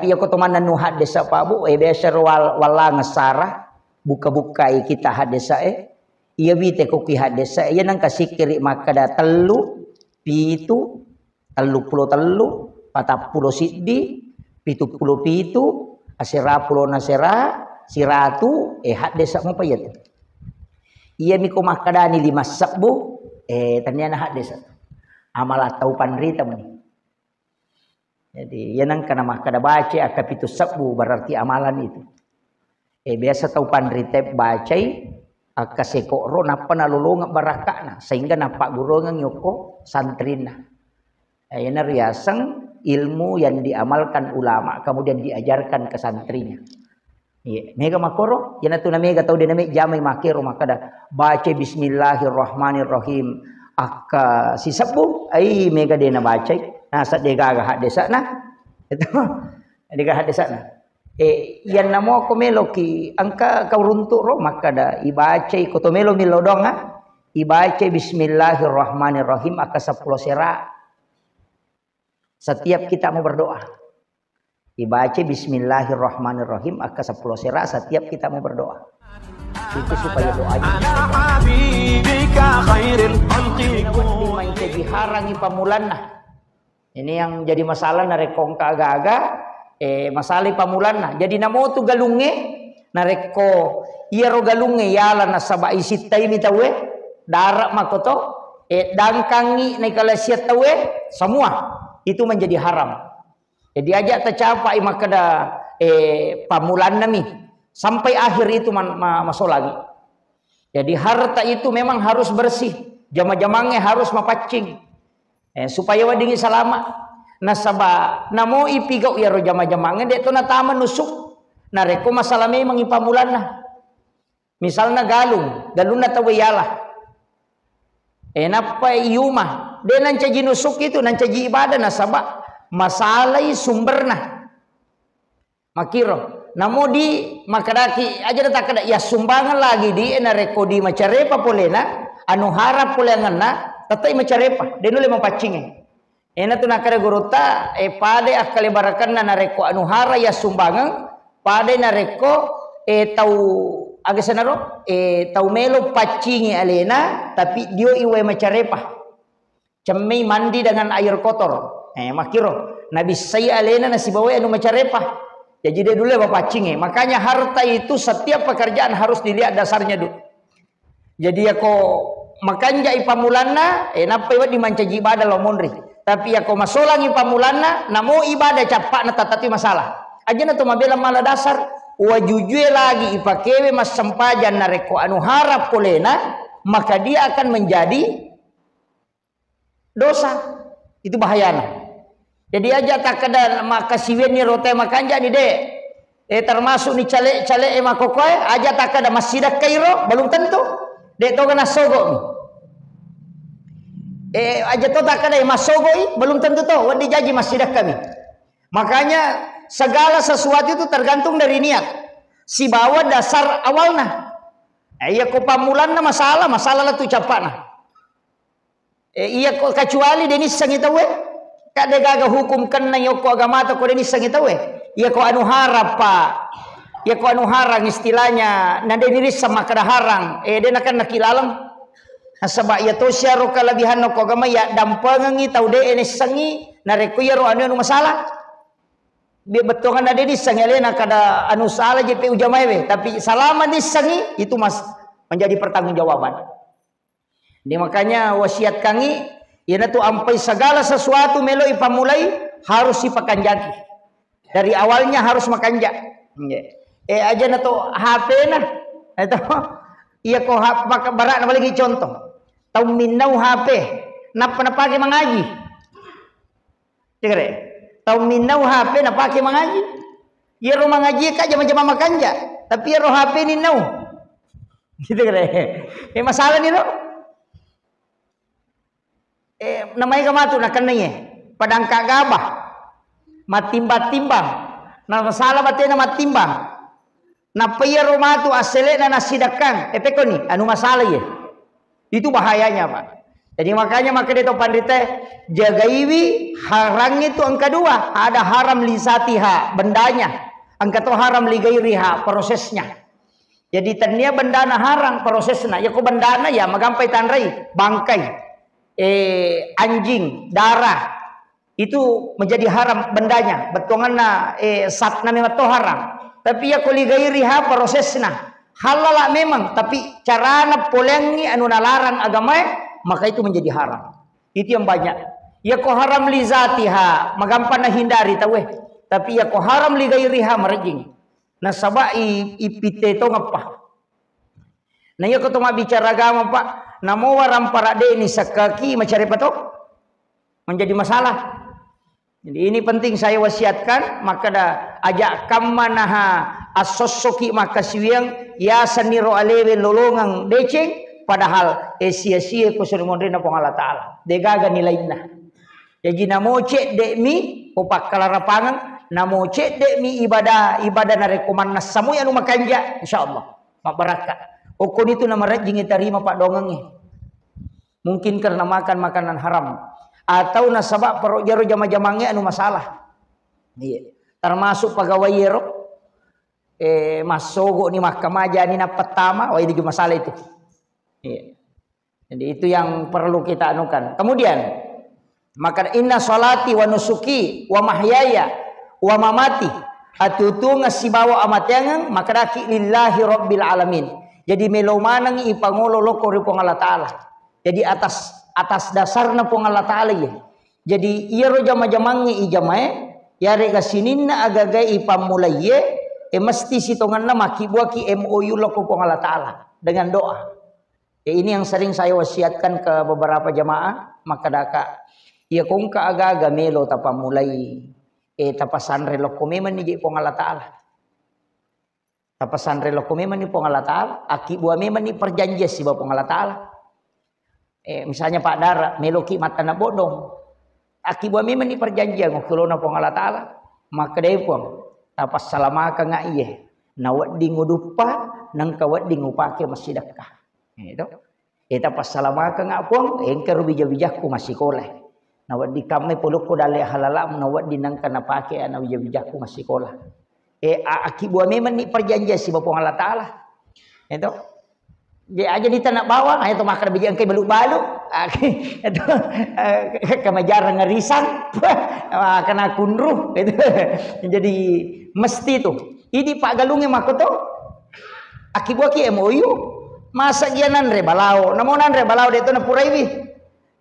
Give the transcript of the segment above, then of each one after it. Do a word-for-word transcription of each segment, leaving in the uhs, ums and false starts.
Iya ko to mannennu haddesa, Pak, Bu, eh, biasa ro wal-, wallang sara, buka-bukai kita haddesa, eh. Iya bite ko ki haddesa, iya nengka sikkiri makkada tellu, pitu, telluppulo tellu, patappulo siddi, pituppulo pitu, asera pulo nasera, siratu, eh, haddesa mopa iya tu. Iya mi ko makkadani lima sebbu, eh, tania na haddesa. Amala tau panrita meni. Jadi, iya nengka na makkada bacai akka pitu sebbu, berarti amalan itu. Eh, biasa tau panrita bacai akka sekoro, nappa nalolongeng barakka'na, sehingga nappaggurungeng yokko santrinna. Eh, iyana riaseng ilmu yang diamalkan ulama, kemudian diajarkan ke santrinya. Iya, mega makkoro, iyanatu na mega tau de na me jamai makkero makkada, "Baca bismillahirrahmanirrahim." Akka sisebbu, ai mega de na bacai. Nasa de gaga haddesana. Itu. De gaga haddesana. Eh, iyanna mo ko meloki engka kau runtu ro makkada, ibacai ko to melo millo doang, ah. Ibacai bismillahirrahmanirrahim akka seppulo sera. Setiap kita mau berdoa. Dibaca bismillahirrahmanirrahim akka seppulo sera setiap kita mau berdoa. Itu supaya doanya. Ala habibika khairil khalqi. Main jadi harangi pamulanna. Ini yang jadi masalah narekko engka gaga, eh, masalah pamulanna. Jadi namotu galungnge, narekko iyaro galungnge yala nasaba isittaimi tauwe, dara makoto, eh, dangkangi naikala siat tauwe, semua itu menjadi haram. Jadi aja tacapai makkeda, eh, pammulannami sampai akhir itu man-, ma-, masolangi. Jadi harta itu memang harus bersih, jama-jamangnge harus mapaccing. Eh, supaya weddingngi salama. Nasaba namo ipigau iyaro jama-jamangnge, de to natama nusuk. Narekko masalah memang ipammulanna. Misalna galung, galunna tauwe yala. Eh, nappa iyuma, de nancaji nusuk itu, nancaji ibadah nasaba masalai sumberna. Makkiro, namo di makkedaki aja takkeda iyassumbangeng lagi di, eh, narekko di macarepa polena, anu haram poleangenna, tettai macarepa, de nulle mapaccingi. Enatu nakkeda gurutta, eh, padai akkale barakenna narekko anuhara iyassumbangeng, padai narekko, eh, tau, aga senaro, eh, tau melo paccingi alena, tapi dio iwae macarepa. Cemmei mandi dengan air kotor. Eh, makkiro. Nabissai alena nasibawai anu macarepa. Jadi de nulle mapaccingi. Makanya harta itu setiap pekerjaan harus dilihat dasarnya dulu. Jadi yako makanjai pammulanna, eh, nappai wedding mancaji ibadah lao monri. Tapi yako masolangi pammulanna, namo ibadah cappa'na tattati masalah. Ajana to mabela mala dasar, wajujue lagi ipakewe massempajang narekko anu haram polena, maka dia akan menjadi dosa. Itu bahayana. Jadi aja takkeda makkasiwianni rotae makanjani de. Eh, termasuk ni cale-cale e makokoe, aja takkeda massidakkai ro, belum tentu. De toga nassogomi. Eh, aja to takkeda massogoi, belum tentu to, wedding jaji massidakkami. Makanya segala sesuatu itu tergantung dari niat. Sibawa dasar awalna. Eh, iya ko pammulanna masalah, masalah latu cappana. Eh, iya ko kecuali de nissengi tauwe. Ka de gaga hukum kenna yokko agamata ko de nissengi tauwe. Iya ko anu harappa. Iya ko anu harang istilahnya, na de nirisseng makkeda harang. Eh, de nakenna ki laleng. Nasaba iya to siaro kelebihanna ko agama, iya dampengengi tau de nissengi, narekko iyaro anu, anu masalah. Bi-, bettuanna de nissengi alena kada anu salah je pe ujamaewe, tapi salama nissengi, itu mas-, menjadi pertanggungjawaban. Jadi makanya wasiatkangi, iyanatu ampai segala sesuatu meloi pammulai, harus sipakanjaki. Dari awalnya harus makanja. Nggih. Eh, aja na to H P na. Itu. Iya ko ha-, maka barak na lagi contoh. Tau minnau H P, nappa napake mangaji. Cekere. Tau minnau H P napake mangaji. Iyaro mangaji ka jama-jama makanja, tapi iyaro H P ninnau. Gitu kere. Eh, masalah ni lo. Eh, namai ka matu nakennai, eh. Padangka gabah. Mattimbang-timbang. Na masalah batena mattimbang. Nappa iyaro matu assele'na nassidakkang, eh, pekkoni, anu masalah iye. Itu bahayanya, Pak. Jadi makanya makkeda to panrita, jagaiwi harang itu engka dua, ada haram li zatiha, bendanya, engka to haram li gairiha, prosesnya. Jadi tennia bendana harang, prosesna. Ya ko bendana ya magampai tanrai, bangkai, eh, anjing, darah, itu menjadi haram bendanya, bettuanganna, eh, satna memang to haram. Tapi ya ko li gairiha prosesna, halala memang, tapi carana poleangngi anu nalarang agamae, maka itu menjadi haram. Itu yang banyak. Ya ko haram li zatiha, magampang nahindari tauwe. Tapi ya ko haram li gairiha, marejjing. Nasaba i, ipite to ngeppa. Nah, iya ko to mabbicara agama, Pak, namo warampara de ni sekkaki macare pato menjadi masalah. Jadi ini penting saya wasiatkan, makkeda aja kamma naha assossoki makkasiwiang, ya seniro alewe lolongeng deceng, padahal, eh, sia-sia ko suri monrena Puang Allah Ta'ala. Degaga nilainna. Jaji namo cedde'mi, ko pakkalarapangeng, namo cedde'mi ibadah, ibadah narekko mannassamoi anu makanja, insyaallah mabbarakka. Okkoni tu namarejjingi tarima paddoangengnge. Mungkin karena makan makanan haram. Atau nasaba perut jaro jama-jamangnge anu masalah. Iya. Termasuk pegawai ero, eh, massogo ni makkamaja ni nappettama, wah, itu juga masalah itu. Iya. Jadi itu yang perlu kita anukan. Kemudian, maka inna salati wa nusuki wa mahyaya wa mamati, atutunga sibawa amateangeng, makadaki lillahi rabbil alamin. Jadi melo maneng ipangolo loko ri Puang Allah Ta'ala. Jadi atas, atas dasarna Puang Allah Ta'ala ya. Jadi iyaro jama-jamangnge ijamae, yarega sininna agagae ipammulaiye, e mesti sitongenna makkibuaki M O U loko Puang Allah Ta'ala dengan doa. Ya, ini yang sering saya wasiatkan ke beberapa jamaah, makkedaka, iya kongka aga-aga melo tapammulai, eh, tapasanre lokko memenni je Puang Allah Ta'ala. Tapasanre lokko memenni Puang Allah Ta'ala, akkibbua memenni perjanjian siba Puang Allah Ta'ala. Eh, misalnya Pak Dara, meloki mattana bodong. Akkibbua memenni perjanjian okkolona Puang Allah Ta'ala. Makkedai Puang, tapassalamakanga iye. Nawedding uduppa, nengka wedding upake massidekka. Itu. Ita passalamakengnga Puang, engkaro bija-bijakku massikola. Nawedding kammai polokko dalle halalamu, nawedding nengka napake ana bija-bijakku massikola. E, a-, akkibbua memenni perjanjian siba Puang Allah Ta'ala. Itu. Jadi aja di tanah bawang, ayo to makan bija engkai balu-balu. Itu, eh, kemajarang ngerisan. Wah, kena kunru. Itu. Jadi mesti tu. Idi paggalungnge makkoto. Akkibuaki M O U, masa gia nanre balao, namo nanre balao de to napuraiwi.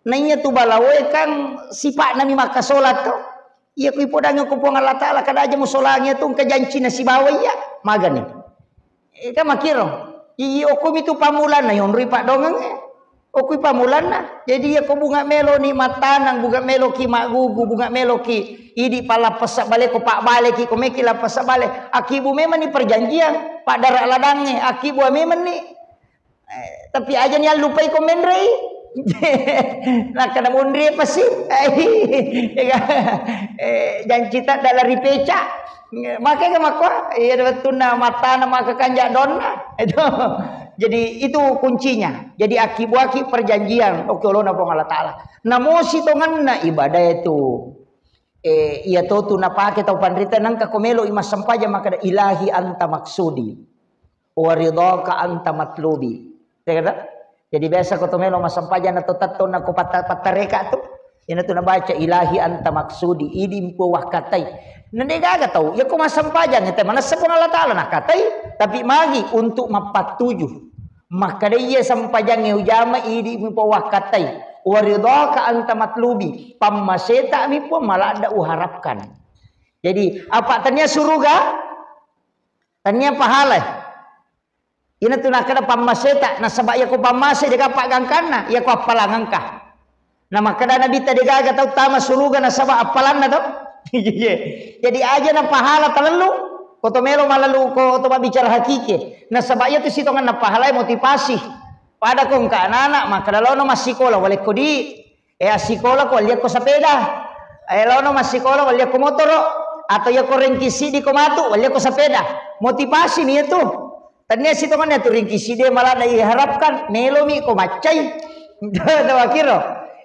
Naiya tu balaoe kan sipa'na mi makkasolat to. Iya kui podangi ko Puang Allah Ta'ala kada aja musolangi tu engka janci na sibawa iya, magani. Eh, kan makiro. Iya, okko mi tu pamulanna yonroi paddoangengnge. Okko i pamulanna. Jadi iya ko bunga meloni mattaneng, bunga meloki maggugu, bunga meloki idi palappessa bale ko pabbaleki, ko meki lappessa bale. Akkibu memenni perjanjian, paddara ladangnge, akkibu memenni. Eh, tapi aja ni allupai ko menrei. Nakkeda monri pasi. Eh, janci tadda lari peca. Makanya makko, iya wettunna mattana maka kanja donna. Itu. Jadi itu kuncinya. Jadi akibuaki perjanjian, oke, olona Puang Allah Ta'ala. Namo sitongenna ibadah itu. Eh, iya to tu napake tau panrita nengka ko melo i massempajang maka ilahi anta maksudi. Wa ridhaka anta matlubi. Ya kata? Jadi biasa ko to melo massempajang na to tatto na ko patta-, pattareka tu. Ina tu nabaca ilahi anta maksudi, idi mpo wakkatai. Nende gaga tau, ya ko massempajang te manessa Puang Allah Ta'ala nakatai, tapi magi untuk mappattuju. Makkada iya sempajangnge ujama idi mpo wakkatai. Wa ridhaka anta matlubi, pammaseta mi Puang maladda uharapkan. Jadi, apa tania suruga? Tania pahala. Ina tu nakkeda pammaseta, nasaba iya ko pammase de gaga paggangkanna, iya ko appalangengka. Na makkeda Nabitta de gaga tau tama suruga nasaba appalanna to. Jadi aja na pahala talellung, ko to melo malellung ko to mabbicara hakiki. Nasaba iya tu sitongenna pahala motivasi. Pada ko engka anak-anak makkeda lono massikola walekko di Eh, assikola ko, walliakko sepeda. Eh, laono massikola, walliakko motoro. Atau iya ko rengki siddi ko matu, walliakko sepeda. Motivasi mi itu. Tania sitongannya tu rengki siddi malah diharapkan, melomi ko maccai. Tawakiro.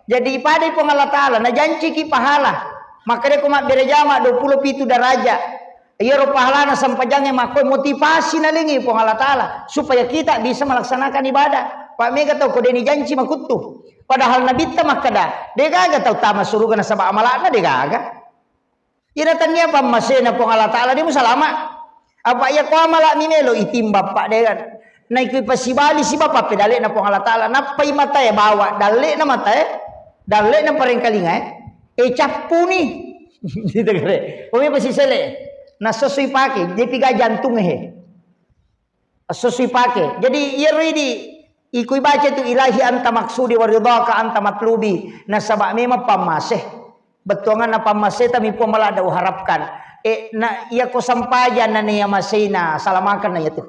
Jadi ipadai Puang Allah Ta'ala, najanciki pahala. Makkedako mabbere jama dua puluh pitu daraja. Iyaro pahalana sempajangnge makkoe motivasi nalengi Puang Allah Ta'ala supaya kita bisa melaksanakan ibadah. Pak mega tau ko deni janci makuttu. Padahal nabitta makkeda, degaga tau tama suruga nasaba amalakna degaga. Iyana tania pammasena Puang Allah Ta'ala, de musalama. Apa iya ko amala mi melo itimbang, Pak, de kan. Naikui pasibali siba pappedalena Puang Allah Ta'ala. Nappai matae bawa, dallena matae, dallena parengkalinga, eh. E cappuni. Gitu kare. Omi pasisele. Nasosoi pake, depi ga jantung he. Esso sipake. Jadi, iyaro idi, iko ibaca tu, "Ilahi anta maksudi wa ridhaka anta matlubi." Nasaba memang pammase. Bettuanganna pammase tami Puang maladda uharapkan. E, na, iya ko sampajang na nia maseina, salamakan na iya tu.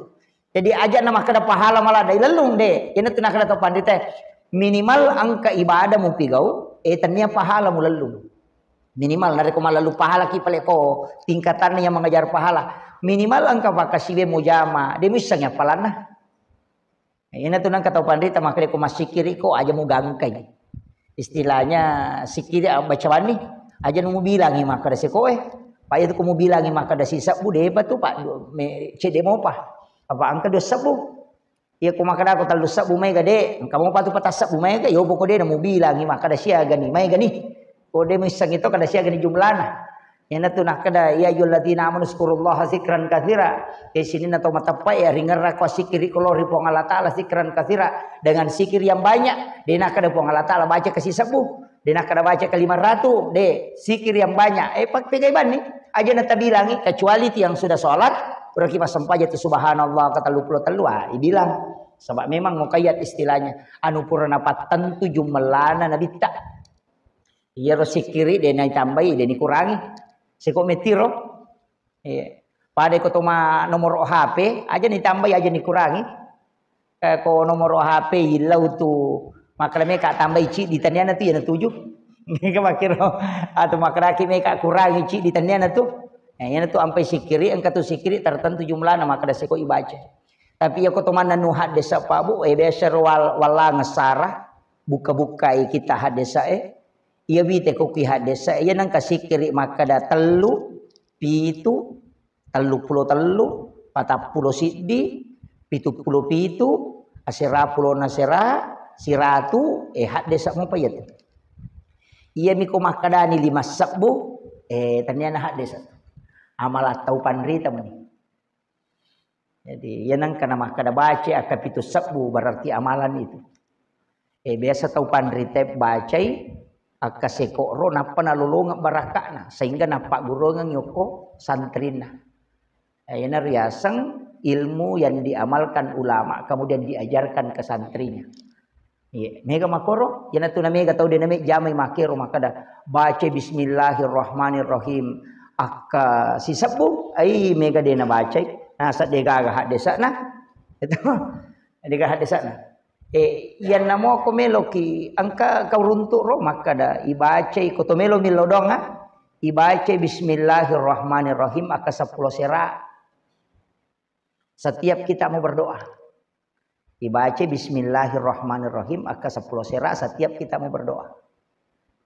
Jadi, aja na makkeda pahala maladda, ilellung de. Ina tu nakkeda to pandita, minimal engka ibadah mupigau, e, tania pahala mulellung. Minimal narekko mallalu pahalaki pale ko tingkatanna yang mengejar pahala. Minimal engka pakkasiwe mujama, de muissengi appalanna. Ina tu nengka tau panrita makkeda ko massikiri ko aja mugangkai. Istilahnya sikiri bacawanni, aja nu mubilangi makkeda sekoe. Pak iya tu ko mubilangi makkeda sisebbu depa tu Pak, me, cedde mopa. Apa engka dua sebbu. Iya, ko makkedako tellu sebbu maega, de', engka mopa tu patessebbu maega, yo poko de' namubilangi makkeda siagani, maegani. Ko de' muissengi to kada siagani jumlana. Iyanatu nakkeda, "Ya ayyuhalladzina amanu dzkurullaha dzikran katsira." E sininna tau mateppa e, ringerrako sikkiri ko lao ri Puang Allah Ta'ala dzikran katsira, dengan zikir yang banyak. De' nakkeda Puang Allah Ta'ala baca ke sisebbu. De' nakkeda baca ke lima ratu, de', zikir yang banyak. Eh, pak-, pegai banni, aja natabilangi, kecuali tiang sudah sholat, berarti pas sempajang tu subhanallah ke tellu puluh tellu, ah, ibilang. Sebab memang muqayyad istilahnya. Anu pura napattentu jumellana nabitta. Iyaro sikkiri de' naitambai, de' nikurangi. Seko metiro. Iya. Pada ko toma nomor H P, aja nitambai, aja nikurangi. Eh, ko nomor H P illau tu, makkeda meka tambai ciddi taniana tu, iyana tuju. Meka makkiro, atau makkedaki meka kurangi ciddi taniana tu. Eh, iyana tu ampai sikkiri, engka tu sikkiri tertentu jumlahna, makkeda seko ibaca. Tapi iya ko tomanna nu haddesa Pak Bu, eh, biasa ro wal-, wallang sara, buka-bukai kita haddesa, eh. Iya wite ko ki haddesa, iya nengka sikkiri makkeda tellu, pitu, tellu puluh tellu, patang puluh siddi, pitu puluh pitu, asera pulona sera, siratu, eh, haddesa mopa iyatu. Iya mi ko makkedani lima sebbu, eh, taniana haddesa. Amala tau panrita mani. Jadi, iya nengka namakkeda baca akka pitu sebbu, berarti amalan itu. Eh, biasa tau panrita bacai akka sekoro, nappa nalolongeng barakakna, sehingga nappagguruangeng yokko santrinna. Eh, iyana riaseng ilmu yang diamalkan ulama, kemudian diajarkan ke santrinya. Iya, mega makoro, iyanatu na mega tau de' name jamai makkero makkeda, "Baca bismillahirrahmanirrahim." Akka sisebbu, ai mega de' nabacai, nasa de' gaga haddesana. Itu, de' gaga haddesana. Eh, iyanna mo ko meloki, engka kau runtu' ro, makkeda, ibacai, ko to melo millau doang, ah, ibacai bismillahirrahmanirrahim, akka seppulo sera. Setiap kita mau berdoa. Ibaca bismillahirrahmanirrahim, akka seppulo sera setiap kita mau berdoa.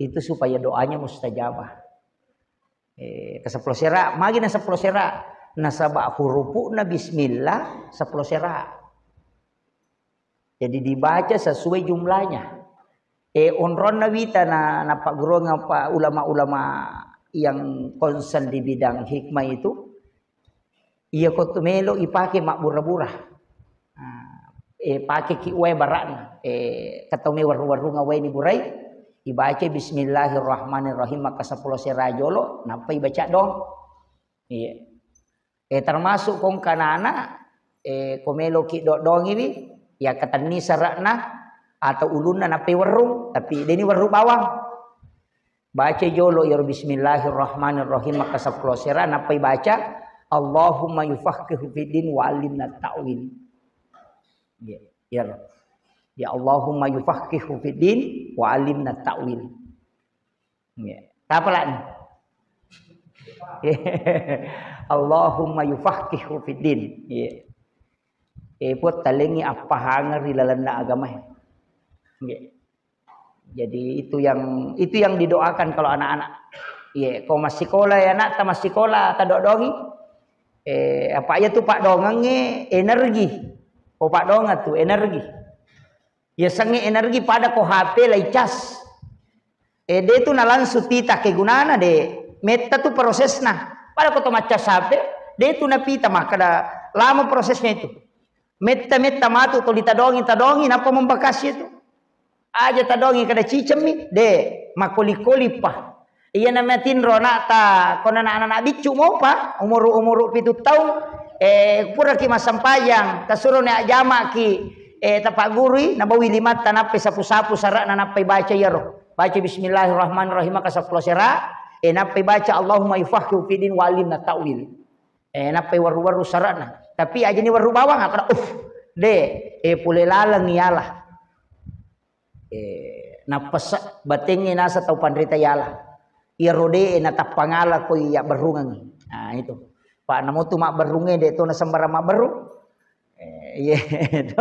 Itu supaya doanya mustajabah. Eh, ke seppulo sera, magi na seppulo sera. Nasaba hurupu'na bismillah seppulo sera. Jadi dibaca sesuai jumlahnya. Eh, onronna wita na, nappagguruang apa ulama-ulama yang konsen di bidang hikmah itu, iya ko tu melo ipake mabbura-bura. Nah, eh, pake ki wae bara'na. Eh, katau me warung-warung wae ni burai, ibaca bismillahirrahmanirrahim, maka seppulo sera jolo, nappa ibaca dong. Iya. Eh, termasuk kong kanana, eh, ko meloki dodongiwi, ya katenni sera'na atau ulunna nappai werrung, tapi deni werrung bawang. Baca jolo iyaro bismillahirrahmanirrahim, maka seppulo sera, nappai baca, "Allahumma yufaqihu fid din wa allimna ta'wil." Ya, ya. Ya Allahumma yufaqihu fid din wa allimna ta'wil. Iya. Tapa lani? Allahumma yufaqihu fid din. Iya. Eh, Puang, talengi appahangeng ri lalenna agamae. Iya. Jadi itu yang itu yang didoakan kalau anak-anak. Iya, ko massikola ya anak, ta massikola ta doa-doangi. Eh, apa iya tu paddoangengnge energi. Ko paddoangeng tu energi. Iya sengnge energi pada ko H P lai cas. Eh, de tu na langsung tita kegunana de. Metta tu prosesna. Pada ko to maccas H P, de tu napita makkada lama prosesnya itu. Metta-metta matu toli tadongi-tadongi nappa membakasi itu. Aja tadongi kada cicemmi, de, makoli-koli pa. Iya namanya tinro anakta, kona anak-anak biccu mopa, umuru-umuru pitu taung, eh, puraki massempajang, tasuroni ajjamaki, eh, tapaggurui, nabawi limatta, nappai sapu-sapu sara'na, nappai baca iyaro. Baca bismillahirrahmanirrahim, maka seppulo sera, eh, nappai baca Allahumma yufaqihu fid din wa allimna ta'wil. Eh, nappai waru-waru sara'na. Tapi aja ni waru bawang, apa, uff, de, eh, pole laleng iyalah. Eh, nappasa batengnge nasa tau panrita iyalah. Iyaro de, eh, natappangala ko iya berrungengngi. Nah, itu. Pak, namo tu mabberrungnge de to nasembarang mabberrung. Eh, iya, itu.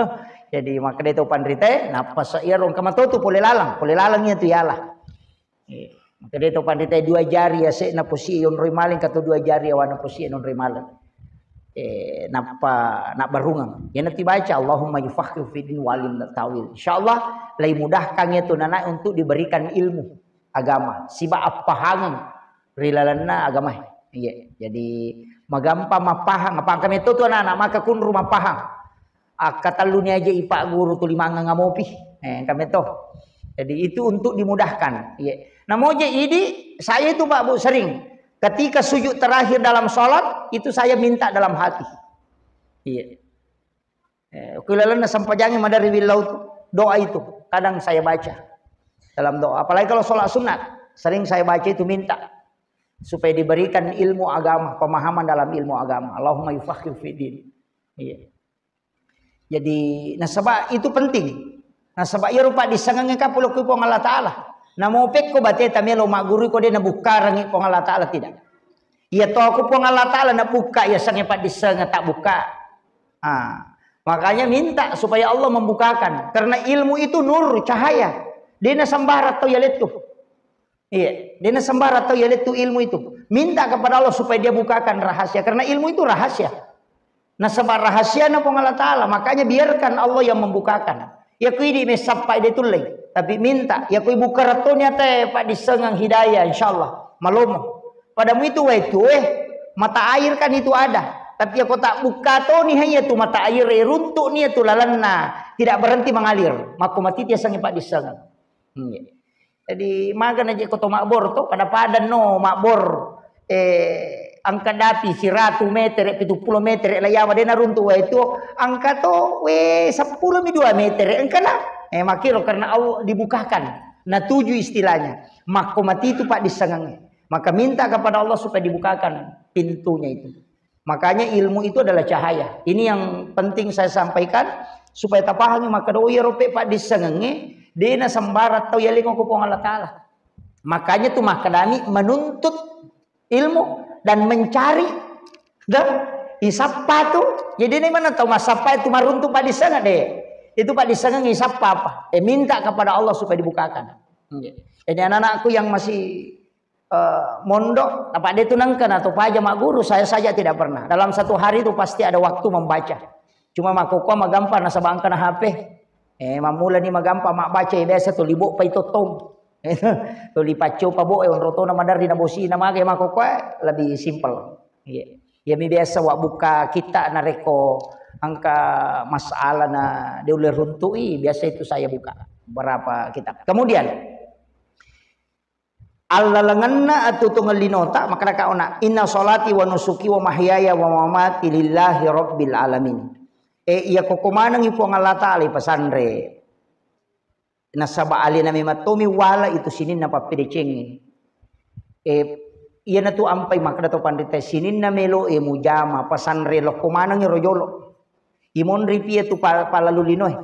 Jadi, maka de to panrita, eh, nappasa iyaro engka mato tu pole laleng, pole laleng iya tu iyalah. Eh, maka de to panrita dua jari ya sena posi onroi maleng, kato dua jari awana posi onroi maleng. Eh, nappa, nabbarungeng. Iyana tibaca, Allahumma yufaqihu fid din wa alim ta'wil. Insyaallah, lai mudahkan itu anak untuk diberikan ilmu agama. Siba appahangeng ri lalenna agama. Iya, jadi magampang mappahang. Apa engka metto tu anak-anak maka kunru mappahang. Akkatelluni aja ipagguru tuli mangang amopi. Eh, engka metto. Jadi itu untuk dimudahkan. Iya. Namoja idi, saya itu Pak Bu sering ketika sujud terakhir dalam sholat itu saya minta dalam hati. Iya. Eh, ku lalenna sempajangi madari willau tu, doa itu kadang saya baca dalam doa. Apalagi kalau sholat sunat, sering saya baca itu minta supaya diberikan ilmu agama, pemahaman dalam ilmu agama. Allahumma yufaqihu fid din. Iya. Jadi, nasaba itu penting. Nasaba iya rupa dissengengnge kapulokku Puang Allah Ta'ala. Namo pekko bateta melo magguru ko de nabukkarangi Puang Allah Ta'ala tidak. Iya to aku Puang Allah Ta'ala nabukka iya sengnge paddissengeng tak bukka. Ah, makanya minta supaya Allah membukakan. Karena ilmu itu nur, cahaya. De nasembarang tau yalettu. Iya, de nasembarang tau yalettu ilmu itu. Minta kepada Allah supaya dia bukakan rahasia. Karena ilmu itu rahasia. Nasaba rahasiana Puang Allah Ta'ala, makanya biarkan Allah yang membukakan. Ya ku idi messappai de tullei, tapi minta. Ya ku ibuka rattoni ate paddissengeng hidayah, insyaallah. Malomo. Padamu itu wae tu, eh, mata air kan itu ada. Tapi ya ko tak buka toni hai ya tu mata air, eh, runtuk ni ya tu lalenna. Tidak berhenti mengalir. Makko matiti asengnge paddissengeng. Hmm, iya. Jadi, magana je ko to mabbor to, pada-pada no mabbor, eh, angka dapi siratu metere, pitu pulo metere, la yawa de naruntu wae tuo, angka to, we, seppulo mi dua metere, engka na. Eh, makiro karena Allah dibukakan. Natuju istilahnya. Makko mati itu Pak dissengengnge. Maka minta kepada Allah supaya dibukakan pintunya itu. Makanya ilmu itu adalah cahaya. Ini yang penting saya sampaikan supaya tapahami maka do iya rope Pak dissengengnge, de nasembarang tau yalengo ko Puang Allah Ta'ala. Makanya tu makkedami menuntut ilmu dan mencari, dah, isappa tu. Jadi ini mana tau massappa itu maruntu Pak dissengeng de. Itu Pak dissengeng isappa apa? Eh, minta kepada Allah supaya dibukakan. Jadi anak-anakku yang masih eh, mondok, apa de tu nengka na to paja magguru, saya saja tidak pernah. Dalam satu hari itu pasti ada waktu membaca. Cuma makkokkoe magampang nasaba engka na H P. Eh, mammula ni magampang mabbaca, eh, biasa tuli boppa i tottong. Tuli paccopa bo, eh, onrong tona maderri na bosi na mage makkokkoe lebih simple. Iya. Iya mi biasa wa buka kita narekko engka masalah na de ulle runtu'i, biasa itu saya buka beberapa kitab. Kemudian, allalengenna atuo tongeng linota, makkeda kaona, "Inna sholati wa nusuki wa mahyaya wa mamati lillahi rabbil alamin." Eh, iya koko manengngi Puang Allah Ta'ala ipasanre. Nasaba alena memang tomi wala itu sininna pappedecengnge. Eh, iyanatu ampai makkeda to panrita sininna melo e mujama pasanre lokko manengngi ro jolo. Imonri pie tu pa-, palalu linoe.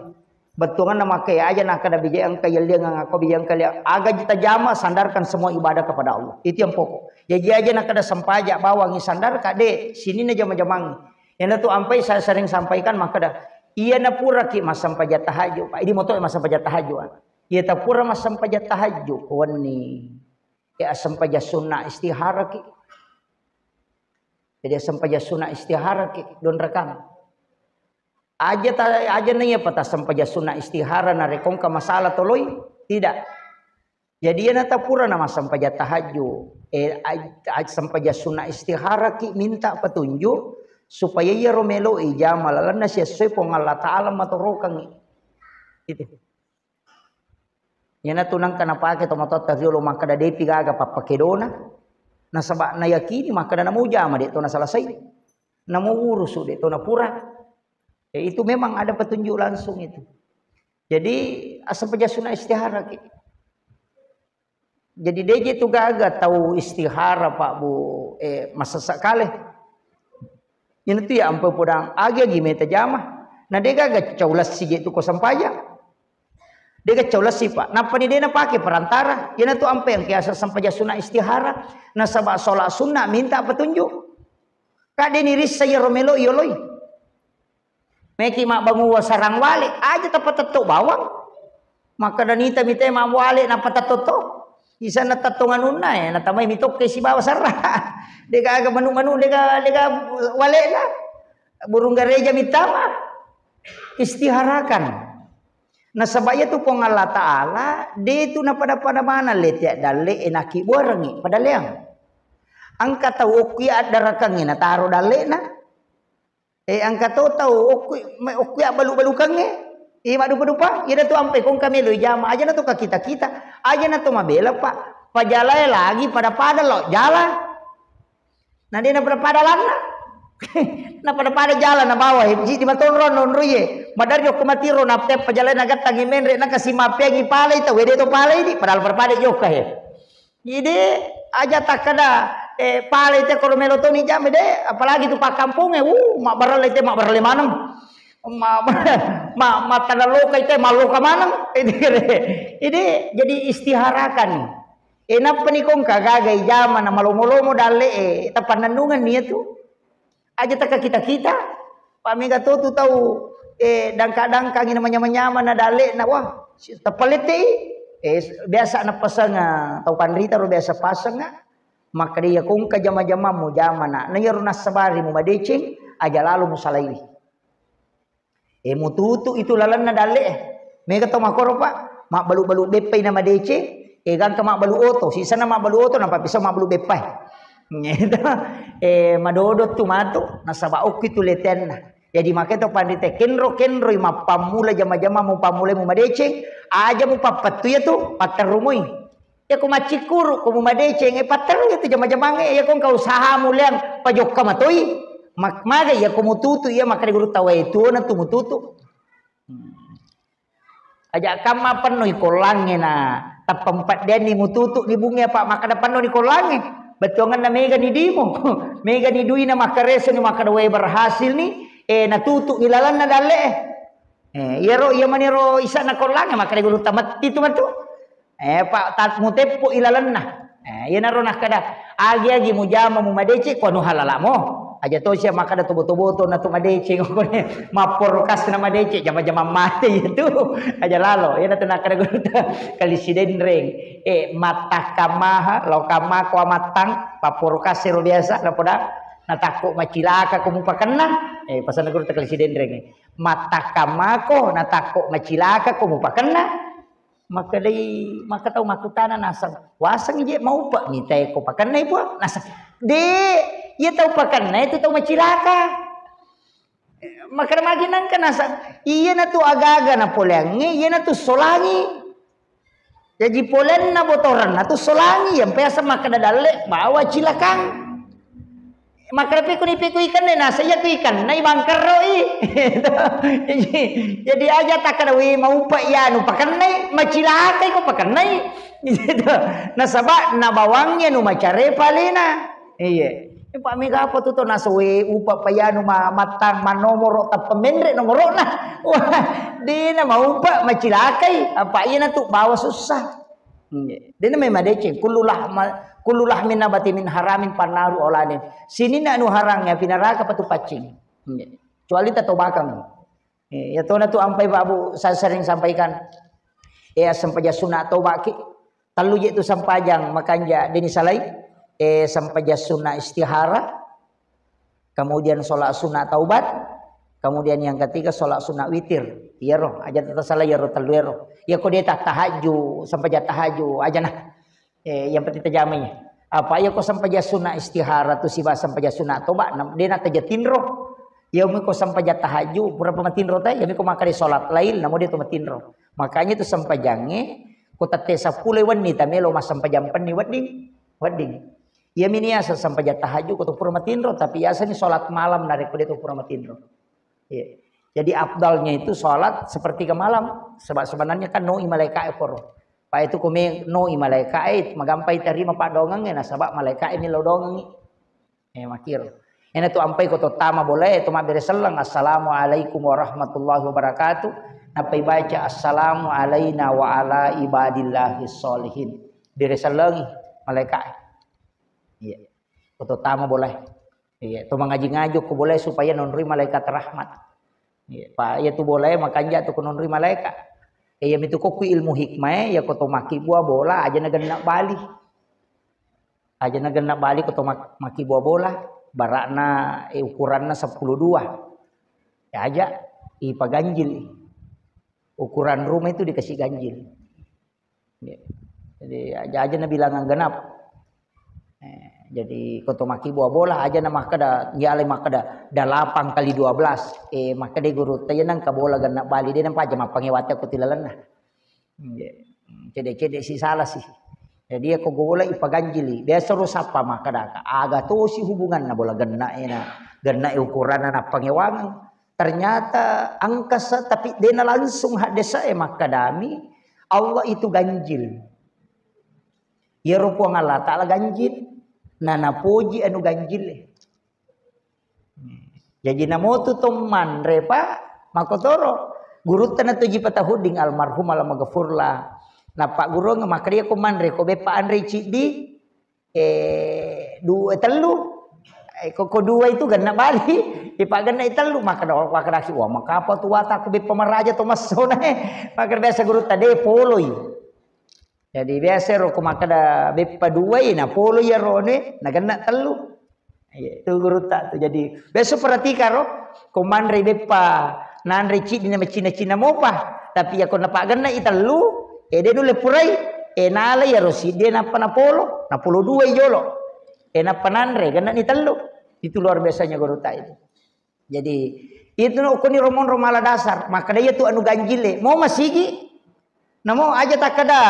Bettuanganna makkeda aja nakkeda bija engka yelliang ngako bija engka lia-, aga tajama sandarkan semua ibadah kepada Allah. Itu yang pokok. Jaji aja nakkeda sempaja bawang isandarka de sininna jama-jamangngi. Iyanatu ampai saya sering sampaikan makkeda, iyana puraki massempajang tahajud, Pak. Idi moto massempajang tahajud, ah. Iya tapura massempajang tahajju wenni. Ya assempajang sunna istiharaki. Jadi assempajang sunna istiharaki donrakang. Aja ta, aja na iya pata sempajang sunna istihara narekko engka masalah toloi? Tidak. Jadi iyana tapura na massempajang tahajju, eh, aj-, aj-, sempajang sunna istihara ki minta petunjuk supaya iyaro melo ijama lalenna siessoe Puang Allah Ta'ala matorokangngi. Itu. Iyana tu nengka napake tomatoatta riolo makkeda depi gaga pappakedona. Nasaba nayakini makkeda namo ujama de to nasalasai. Namo urusu de to napura. Ya, itu memang ada petunjuk langsung itu. Jadi, asal peja sunna istihara ki. Jadi, deje tu gaga tau istihara, Pak Bu, eh, masessa kale. Ina tu ya ampe podang agi-agi meta jama. Na de gaga cau lassi je tu ko sampaja. De gaga cau lassi, Pak. Nappa ni de napake perantara. Ina tu ampe yang kiasa sampaja sunna istihara. Nasaba sholat sunnah minta petunjuk. Kadde ni rissa iyaro melo iyoloi. Meki mabbanguwa sarang wale, aja tapatetto bawang. Makkeda nita mite mawale napatetto to. Isanna tettong anunna, eh, natamai mitokke sibawa serra. Dega aga manu-manu, dega, dega walena. Burung gareja mitama. Istiharakan. Nasaba iya tu Puang Allah Ta'ala, de tu napada-pada mana lete dalle enaki buarengi padaleang. Engka tau okki addarakangi nataro dallena. Eh, engka to tau okku, me-, okku abbalu-balukangnge. Eh, maddupa-dupa, iyana tu ampe kongka melo ijama, aja na to kakita-kita, aja na to mabela, Pak. Pajalae lagi pada-pada lo jala. Na de na pada-pada lanna. Na pada-pada jala na bawa, eh, ji di matonro nonroye. Madari okko matiro na te pajalae na gattangi menre na kasi mapeangi palai tau, wede to palai di, padahal pada-pada jokka, eh. Jadi aja takkeda, eh, pale te koro melo toni jame de, apalagi tu pakkampongnge, uh, mabbarale te mabbarale maneng. Ma, ma, ma, mattana lokai te maloka maneng. Jadi, jadi istiharakan. Eh, nappa ni kongka gaga ijama na malomo-lomo dalle, eh, tapannennungan ni tu. Aja taka kita-kita. Pak mega to tu tau, eh, dangka-dangkangi na manyama-nyama na dalle'na. Wah, si-, tappalette'i. Eh, s-, biasa napaseng, ah, tau panrita ro biasa paseng, ah. Makkeda iya kongka jama-jamammu jamana. Na iyaro nassabari mu madeceng, aja lalo mu salaiwi. Eh, mututu itu lalenna dalle'e. Mega to makoro, Pak. Mabbalu-balu beppai na madeceng, eh, gangka mabbalu oto. Sisana mabbalu oto, nappa pisau mabbalu beppai. Gitu. Eh, madodo tu matu, nasaba okki tu letenna. Jadi makanya to panrita kenro-kenroi mappammula jama-jama mupammulai mu madeceng, aja mupappattu iya tu, patterrumoi. Iya ko maccikkuru, ko mumadeceng, eh, patterru iya tu jama-jamangnge, iya ko engka usahamu leang pajokka matoi. Mak-, maga iya ko mututu, iya makkeda guru tawai tuona tu mututu. Hmm. Aja kamma pennoi kollangnge na tappa mpeddeanni mututu ni bunge apa makkeda pennoni kollangnge. Bettuangenna mega ni dimo, mega ni duina makkareseni makkeda wae berhasil ni, eh, natutu ni lalenna dalle. Eh, iyaro, iya maniro isana kollangnge makkeda guru tametti tu matu. Eh, pa tat muteppo ilalenna. Eh, iyanaro nakkeda, agi-agi mujama mumadeceng ko anu halalamo. Aja to sia makkeda tobo-tobo to na tu madeceng ko ne. Mapporokasna madeceng jama-jama mate itu. Aja lalo, iyana tu nakkeda guru ta kali sidenreng. Eh, mattakkamaha, lokamako amattang, papporokasero biasa, napoda natakko macilaka ko mupakenna. Eh, pasanna guru ta kali sidenreng. Mattakkamaha ko natakko macilaka ko mupakenna. Makkedai, maka tau makkutana naseng, "Waseng je maupa mitae ko pakennai, Puang?" Naseng, "De, iya tau pakenna itu tau macilaka." Makkeda magi nangka naseng, "Iyana tu agaga napoleangnge, iyana tu solangi." Jaji polenna botorenna tu solangi, yang biasa makkeda dalle bawa cilakang. Makkeda pekuni peku ikanne, naseng iya ku ikannai bangkerroi. Jadi, jadi aja takkeda, "Wi, maupa iyanu pakennai, macilakai ko pakennai." Gitu. Nasaba nabawangngi anu macare palena. Iya. Pak mega apa tu to naseng, "Wi, upa pa iyanu ma-, mattang manomoro tappa menre nomorona." Wah, dena maupa macilakai. Apa iyana tu bawa susah. Nggih. Dena memang madeceng, kullu lahma-, kullu lahmin nabati min haramin fannaru aula bih. Sininna anu harang ya pinaraka patu paccing. Nggih. Kecuali tatobakang. Eh, ya tona tu ampai Pak Bu, saya sering sampaikan. Eh, sempajang sunna tobaki. Tellu je tu sempajang makanja deni salai. Eh, sempajang sunna istihara. Kemudian sholat sunat taubat, kemudian yang ketiga sholat sunat witir. Iyaro, aja tata salah iyaro tellu ero. Iya ko de tahajju, sempajang tahajju, aja nah. Eh, yang penting tajamai. Apa iya ko sempajang sunat istihara tu siba sempajang sunat toba, nam-, de na taja tinro. Iya mi ko sempajang tahajju, pura pa matinro tai, iya mi ko makkeda sholat lail, namo de tu matinro. Makanya tu sempajange, ko tette seppulo wenni tamelo massempajang penni wedding, wedding. Iya mi niasa sempajang tahajud ko to pura matinro, tapi yasani sholat malam narekko de to pura matinro. Iya. Jadi afdalnya itu sholat sepertiga malam. Sebab sebenarnya kan noi malaika e poro. Pa itu kumi noi malaika e, magampai terima padongang e, nasaba malaika e milo dongang e. Eh, makiro. Ena tu ampai ko to tama bolae, to mabbere selleng, "Assalamualaikum warahmatullahi wabarakatuh." Nappai baca, "Assalamu alaina wa ala ibadillahi sholihin." Bere sellengi malaika e. Iya. Ko to tama bolae. Iya, to mangaji-ngaji ko bolae supaya nonroi malaikat rahmat. Iya, pa iya tu bolae makanja tu ko nonroi malaika. Iya mitu kokku ilmu hikmah e, iya ko to makkibua bola aja na genna bali. Aja na genna bali ko to mak-, makkibua bola, barakna, eh, ukuranna seppulo dua. Ya aja ipaganjil. Ukuran rumah itu dikasih ganjil. Ya. Jadi aja, aja na bilangan genap. Eh, jadi ko to makkibua bola aja na makkeda, dialai makkeda delapan kali dua belas. Eh, makkeda guru, tanya nangka bola genna bali, de nampa aja mappangewate ko tilalenna. Iya. Cede-cede si salah sih. Jadi ya ko bola ipaganjili. Biasa ro sappa makkeda, aga tosi hubunganna bola genna ena. Genna ukuranna nappangewangeng. Ternyata angkasa, tapi dena langsung haddesa e makkedami, Allah itu ganjil. Iyaro Puang Allah Ta'ala ganjil, na napoji anu ganjil e. Jaji namotu to manre pa, makotoro. Gurutta na toji patahudding almarhum alamaghfurlah. Nappa gurung makkeda ko manre ko beppa anre ciddi, eh, dua, tellu. Eh, ko, ko dua itu genna bali, ipagenna i tellu, maka da-, maka daki, "Wah, makapa tu wata aku beppa maraja to massona, eh." Maka biasa gurutta de poloi. Jadi biasa ro ko makkeda beppa duai, na poloi iyaro ne, na genna tellu. Iya, itu gurutta tu. Jadi biasa perhatikan ro, ko manre beppa nanre ciddi na macina-cina mopa. Tapi ya ko napagenna i tellu, eh, de nulle purai, eh, nala iyaro siddi nappa napolo, napolo dua i jolo. Eh, nappa nanre, genna ni tellu. Itu luar biasanya gurutta itu. Jadi, itu no koni romonro mala dasar. Makkeda iya tu anu ganjile. Mau masigi? Namo aja takkeda,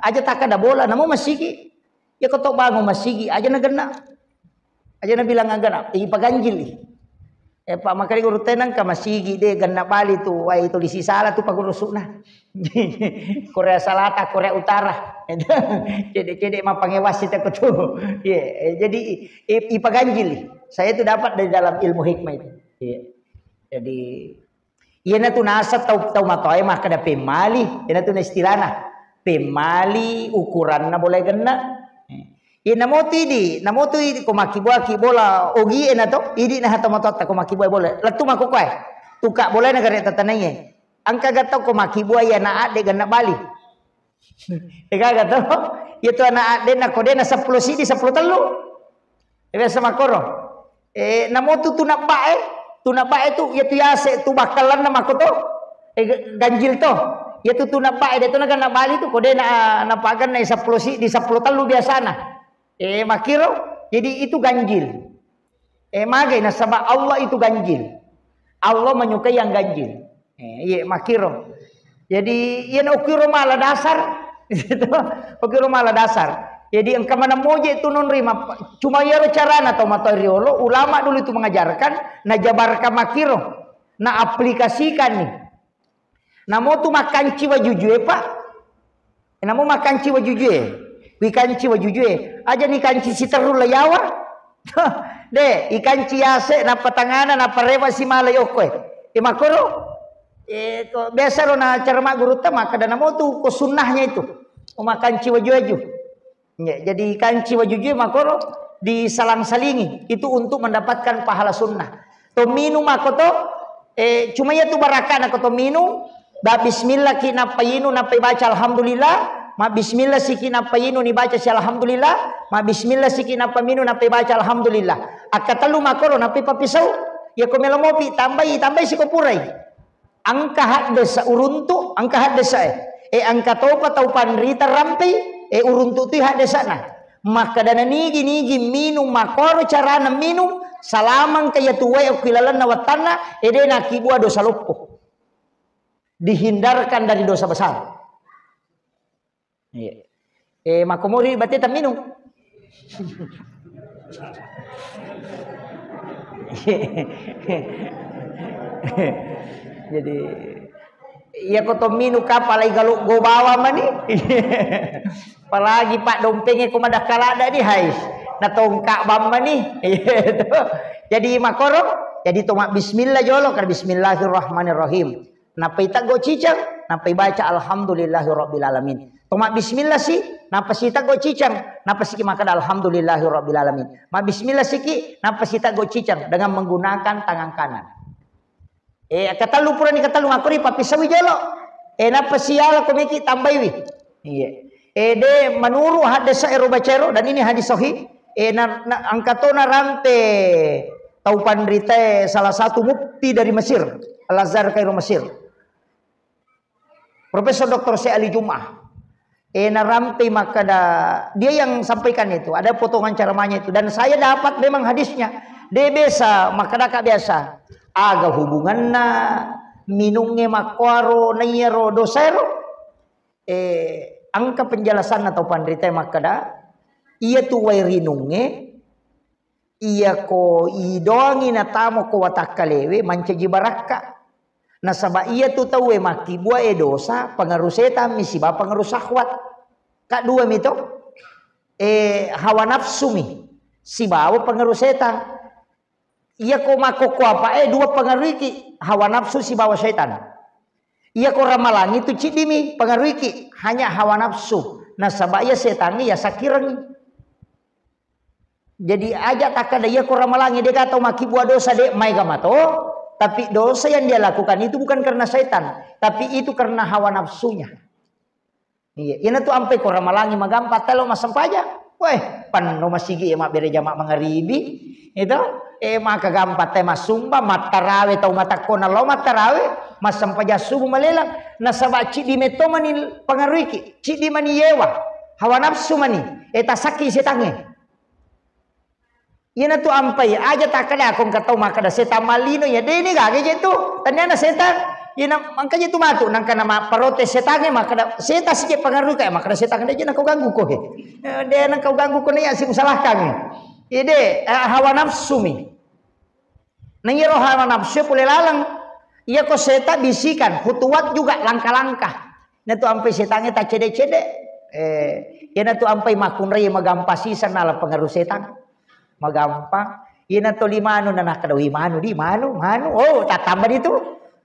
aja takkeda bola, namo masigi. Ya ko to bangun masigi, aja na genna. Aja na bilang agana, ipaganjili. Eh, Pak, makkeda gurutta nangka masigi de genna bali tu, wai tulisi salah tu pagurusuna. Korea Selatan, Korea Utara. Cede-cede mappangewasi tako tu. Iya, eh, jadi i-, i-, ipaganjili. Saya itu dapat dari dalam ilmu hikmah itu. Iya. Jadi, iyana tu naseng tau, tau matoae makkeda pemmali, iyana tu na istilahna. Pemmali ukuranna bola genna. Eh. Iya, namo tu idi, namo tu idi ko makkibuaki bola ogi e na to, idi na hata matoatta ko makkibua bola. Lettu mako koe. Tuka bola na gare tatanaiye. Engka ga tau ko makkibua iya na adde genna bali. Ega ga to? Iya tu ana adde na ko de na seppulo sidi, seppulo tellu. Eh, biasa makkoro. Eh, namo tu, tu nabba e, tu nabba e tu, iya tu yase, tu bakkalanna makko to. Eh, ga-, ganjil to. Iya tu, tu nabba e, de tu na genna bali tu, ko de na, napaganna seppulo sidi, seppulo tellu biasana. Eh, makkiro, jadi itu ganjil. Eh, magai nasaba Allah itu ganjil. Allah menyukai yang ganjil. Eh, iya, makkiro. Jadi, iya na ukiro mala dasar. Gitu. Ukiro mala dasar. Jadi, engka maneng moje tu nonri map-, cuma iyaro carana tau matoa riolo, ulama dulu itu mengajarkan, najabarkan makkiro, naaplikasikan nih. Namo tu makkanci wajujue, Pak. Namo makkanci wajujue. Wikanci wajujue. Aja ni kanci siterru la yawa. De, ikanci yase, nappa tangana, nappa rewa si mala yokko e. E, makkoro, e, ko, biasa ro na cara maggurutta, makkeda namo tu ko sunnahnya itu. Ko makkanci waju-waju. Ya, jadi kanci wajujue makoro disalang-salingi. Itu untuk mendapatkan pahala sunnah. To minum ako to, eh, cuma iya tu barakana ko to minum, Ba bismillah ki nappa inu, nappa ibaca alhamdulillah, ma bismillah siki nappa inu, nibaca si alhamdulillah, ma bismillah siki nappa minu, nappa ibaca alhamdulillah. Akkatellu makkoro, nappa ipappisau. Iyako melo mopi tambai, tambai siko purai. Engka haddesa uruntu, engka haddesa e. E engka topa tau panrita rampei, e uruntu tui haddesana. Makkadana nigi-nigi minung makkoro carana minung, salamangka iyatu wae okki lalenna wattanna, e de nakkibua dosa loppo. Dihindarkan dari dosa besar. Iya. Eh, makkomori batte tamminung. Jadi, iya ko to minung kapalai galo go bawa mani. Apalagi pak dompenge ko madakkalada di hai. Na tongka bamba ni. Iya to. Jadi makoro, jadi to bismillah jolo, kan bismillahirrahmanirrahim. Nappa iteggo ciceng, nappa ibaca alhamdulillahi rabbil alamin. To mabbismillah si, nappa siteggo ciceng, nappa siki makkeda alhamdulillahi rabbil alamin. Mabbismillah siki, nappa siteggo ciceng dengan menggunakan tangan kanan. Eh, ketellu purani ketellu makkori pappisawi jolo. Eh, nappa siala ko meki tambaiwi. Iya. Eh, de menurut hadis ero bacero, dan ini hadis sahih. Eh, na, na, angkatona rampe tau panritae salah satu mufti dari Mesir, Al-Azhar Kairo Mesir. Profesor doktor Syekh Ali Jum'ah. Eh, narampei makkeda, dia yang sampaikan itu, ada potongan ceramahnya itu. Dan saya dapat memang hadisnya. De biasa, makkeda ka biasa. Aga hubunganna minungnge makkuaro naiyaro dosaero? Eh, engka penjelasanna tau panritae makkeda, iya tu wae rinungnge, iyako idoangi natamo ko watakkalewe mancaji barakka. Nasaba iyatu tauwe makkibuae dosa, pengaruh setan mi sibawa pengaruh syahwat. Ka dua mi to? Eh, hawa nafsu mi sibawa pengaruh setan. Iyako makkokko apae dua pengaruhiki, hawa nafsu sibawa setan. Iyako ramalangi tu ciddimi pengaruhiki, hanya hawa nafsu. Nasaba iya setangnge iya sakkirengngi. Jadi aja takkada iya ko ramalangi dega tau makkibua dosa de maega mato, tapi dosa yang dia lakukan itu bukan karena setan, tapi itu karena hawa nafsunya. Iya, ina tu ampai ko ramalangi magampa telo massempajang. Weh, panno masigi e mabbere jama mangaribi. Itu, eh maka gampa te massumba, mattarawe tau matakkona lo mattarawe, massempajang subuh malelang, nasaba ciddi metto mani pengaruhiki, ciddi mani yewa, hawa nafsu mani, eh tasakki setangnge. Iyana tu ampai aja takkada ko engka tau makkada setang mallino ya, deni gaga je tu. Taniana setang. Iyana mangka je tu matu nangka nama protes setangnge makkada setang sije pengaruh kayak makkada setang de je nakau ganggu ko he. Eh, de nakau ganggu ko ne ya si usalahkan. Ide eh, hawa nafsu mi. Na iyaro hawa nafsu pole laleng. Iya ko seta bisikan, khutuwat juga langkah-langkah. Natu ampai setangnge taccede-cede. Eh, iyana tu ampai makkunrai magampa sisa nala pengaruh setang. Magampa. Iyana to limanu na nakkeda wi manu di manu, manu. Oh, tatamba di tu.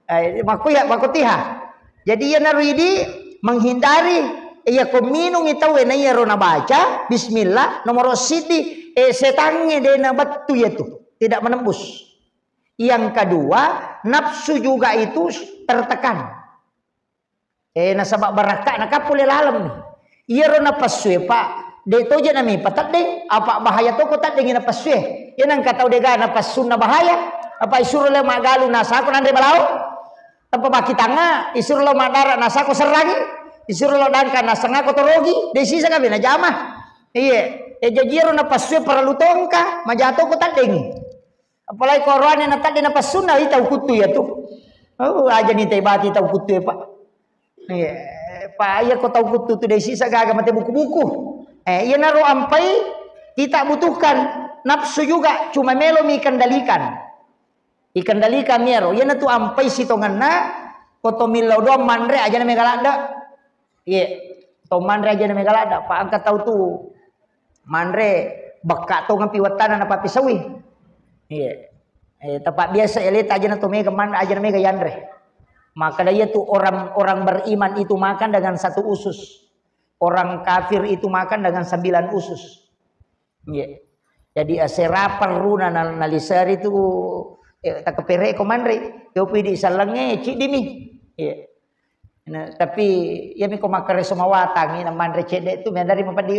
Eh, makku ya, makku tiha. Jadi iyana ridi menghindari iya ko minungi tauwe na iyaro nabaca bismillah nomoro siddi, eh, setangnge de na bettu ya tu. Tidak menembus. Yang kedua, nafsu juga itu tertekan. Eh, nasaba barakka na kapule laleng ni. Iyaro napessue, Pak, de toja nami pateddeng, apa bahaya toko teddeng napessue. Iya nangka tau dega napessunna bahaya, apa isuro le magalu nasako nanre balao. Tanpa bakitanga, isuro lo madara nasako serrangi, isuro lo dangka nasengako torogi, de sisa kabe najama. Iye, e jaji iyaro napessue parallu tongka, majatoko teddengi. Apalagi ko oroane na tadde napessunna, i tau kuttu iya tu. Oh, aja ni tebati tau kuttu e, Pak. Iya, Pak, iya ko tau kuttu tu de sisa gaga mate buku-buku. Eh, iya naro ampai kita butuhkan nafsu juga, cuma melo mi kendalikan. Ikendalikan mi ero. Iyana tu ampai sitongenna, ko to millau doang manre aja na mega ladde. Iye, to manre aja na mega ladde. Pa engka tau tu manre bekka tongempi wettana na pappisaui. Iye. Eh, tepat biasa eleta aja na to mega manre aja na mega yanre. Maka da iya tu orang, orang beriman itu makan dengan satu usus. Orang kafir itu makan dengan sembilan usus. Iya. Jadi asera perruna na, naliseri tu eh, takepere ko manre. Yopi di salange cidimi. Iya. Nah, tapi iya miko makkareso mawatangi na manre cedde tu, medari mapadi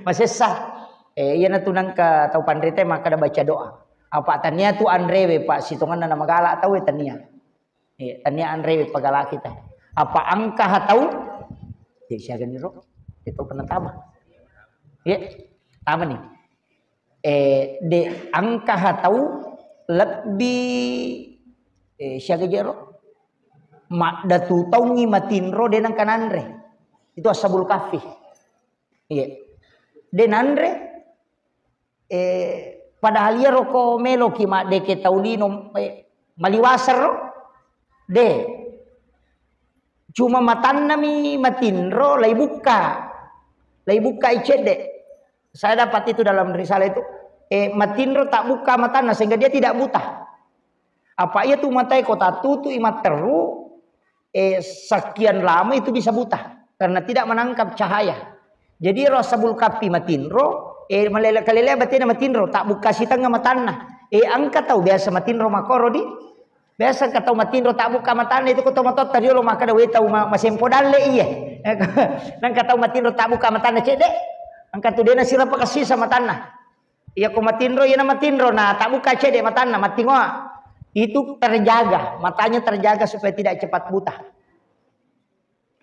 masessa. Eh, iya natu nangka tau panrita makkada baca doa. Apa tania tu anrewe, Pak, sitonganna na magala tau, eh, tania. Iya, tania anrewe pagala kita. Apa angka hatau? Jadi siaga niro? Itu pernah tama. Iya, tama nih. Eh, de angka hatau lebih, eh, siaga jero? Maddatu taungi matinro de nangka nanre. Itu ashabul kahfi. Iya. De nanre, eh, padahal iya roko meloki maddeke tau lino, eh, maliwasero. De. Cuma matannami matinro, lai bukka. Lai bukka i cedde. Saya dapat itu dalam risalah itu. Eh, matinro tak buka matanna sehingga dia tidak buta. Apa iya tu matae ko tatutu i matteru, eh, sekian lama itu bisa buta karena tidak menangkap cahaya. Jadi ro sabul kapi matinro, eh, malele kalele batena matinro, tak buka sitengah matanna. Eh, angka tau biasa matinro makoro di. Biasa engka tau matinro tabbuka matanna itu ko to matotta riolo makkeda, "We tau ma-, masempo dalle iye." Nangka tau matinro tabbuka matanna cedde, engka tu dena sirapa kasisa matanna. Iya ko matinro, iya na matinro na tabbuka cedde matanna, mattingoa. Itu terjaga, matanya terjaga supaya tidak cepat buta.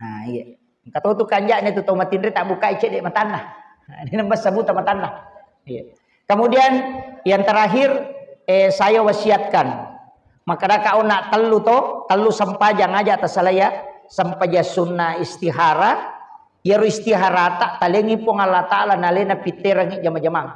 Nah, iya. Engka to tu kanja'na tu tau matinri tabbukai cedde matanna. Nah, ini nembessa buta matanna. Iya. Kemudian yang terakhir, eh, saya wasiatkan. Makkedaka ona tellu to, tellu sempajang aja tasalaya, sempajang sunna istihara. Iyaro istiharata talengi Puang Allah Taala nalena pitterangi jama-jamang.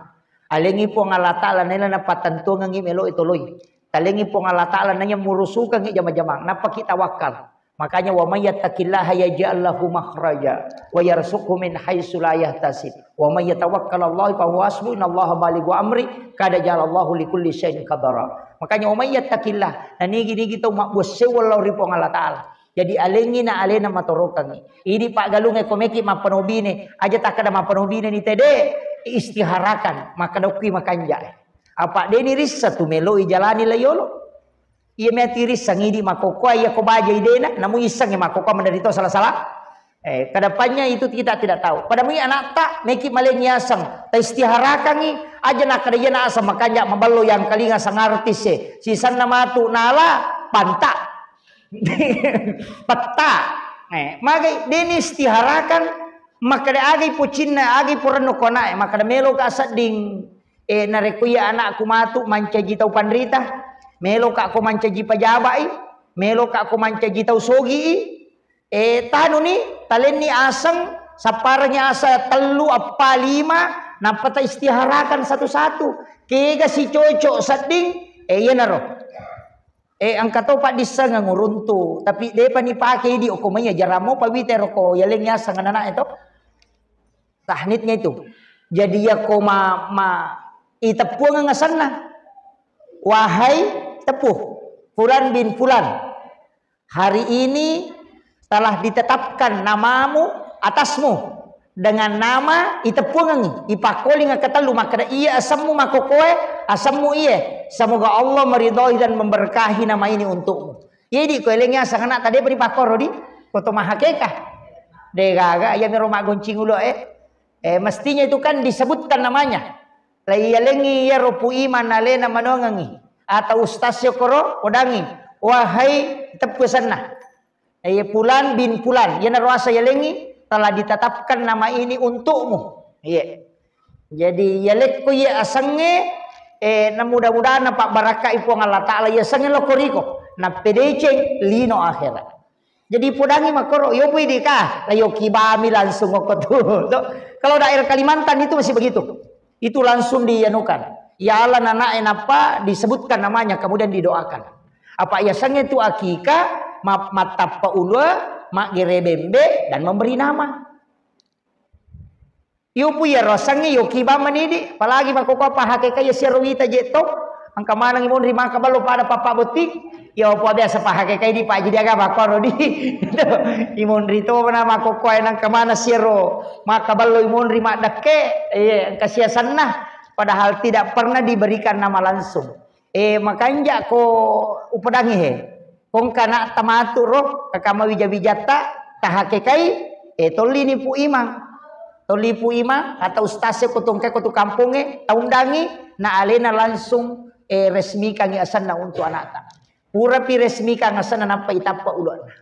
Alengi Puang Allah Taala nalena napattentuangengi melo itoloi. Talengi Puang Allah Taala nanya murusukangi jama-jamang. Nappaki tawakkal. Makanya, "Wa may yattaqillaha yaj'al lahu makhraja wa yarzuqhu min haitsu la yahtasib. Wa may yatawakkal 'alallahi fa huwa hasbuh. Innallaha balighu amri. Qad ja'alallahu likulli syai'in qadara." Makanya, "Wa may yattaqillah," nanigi-nigi tau mabbuassewwa lao ri Puang Allah Taala. Jadi alengi na alena matorokangi. Ini paggalunge ko meki mappanobine, aja takkada mappanobine ni tede, istiharakan, makkada okki makanja. Apa deni rissa tu meloi jalani layolo. Iya meti risseng idi makkokkoe, iya ko baja idena, namu issengngi makkokkoe menderita salah-salah. Eh, kedepannya itu kita tidak tahu. Pada mui anakta, meki malengi aseng, ta istiharakangi, aja nakkada iya na aseng makanja maballo yang kalinga sang artis e. Sisanna matu nala, panta. Petta. Eh, magai deni istiharakan, makkada agai pucinna, agai purennu ko anake, makkada meloka sedding. Eh, narekko iya anakku matu mancaji tau panrita, meloka ko mancaji pajabai, meloka ko mancaji tau sogi, eh, tanuni, talenni aseng, sapparengi asa tellu, appa, lima, nappa ta istiharakan satu-satu. Kega si cocok sedding, eh, iyanaro. Eh, engka to paddissengeng uruntu, tapi depa ni pake idi okko maiya jaramo pawite roko yaleng yaseng anak-anak itu. Tahnitnya itu. Jadi ya ko ma, ma iteppuang asenna. Wahai tepuh, Fulan bin Fulan, hari ini telah ditetapkan namamu atasmu dengan nama iteppuangengi, ipakkoling ketellu makkeda iya asemmu makkokkoe, asemmu iye. Semoga Allah meridhoi dan memberkahi nama ini untukmu. Jadi ko elengi aseng anak tadi beri pakkoro di koto mahakeka. Degaga iya mero maggoncing ulo eh. Eh, mestinya itu kan disebutkan namanya. Lai yalengi iyaro Pu Iman alena manongengi atau ustaz yokoro odangi, wahai teppu senna. Eh, Pulan bin Pulan, iyanaro asa yalengi telah ditetapkan nama ini untukmu. Iya. Jadi yalekko iya asengnge, eh, na mudah-mudahan napabbarakkai Puang Allah Taala iya asengnge lokko riko, nappedeceng lino akhirat. Jadi podangi makkoro, yo pui di ka, la yo kibami langsung okko tu. To. Kalau daerah Kalimantan itu masih begitu. Itu langsung dianukan. Ya Allah, anak enapa disebutkan namanya, kemudian didoakan. Apa ya sange tu akika, ma-, matappa ulua, maggere bembe, dan memberi nama. Iyo pu iyaro asengnge iyo kibang manidi, apalagi makkokkoe pahakeka iya siaro wita je to, engka manengngi monri makkaballo pada pappa botting, iyo pu biasa pahakeka idi pajidi aga makkoro di. Imonri to na makkokkoe nengka maneng siaro makkaballo imonri maddekke, iye engka siasenna, padahal tidak pernah diberikan nama langsung. Eh, makanja ko upedangi he. Kongka na tamatu ro, kakama wija-wijatta, tahakekai, eh, tolli ni Pu Imang. Tolli Pu Imang, atau ustaz e ko tongkai ko tu kampongnge, taundangi, na alena langsung, eh, resmikangi asenna untuk anakta. Purapi resmikang asenna, nappa itappa uluanna.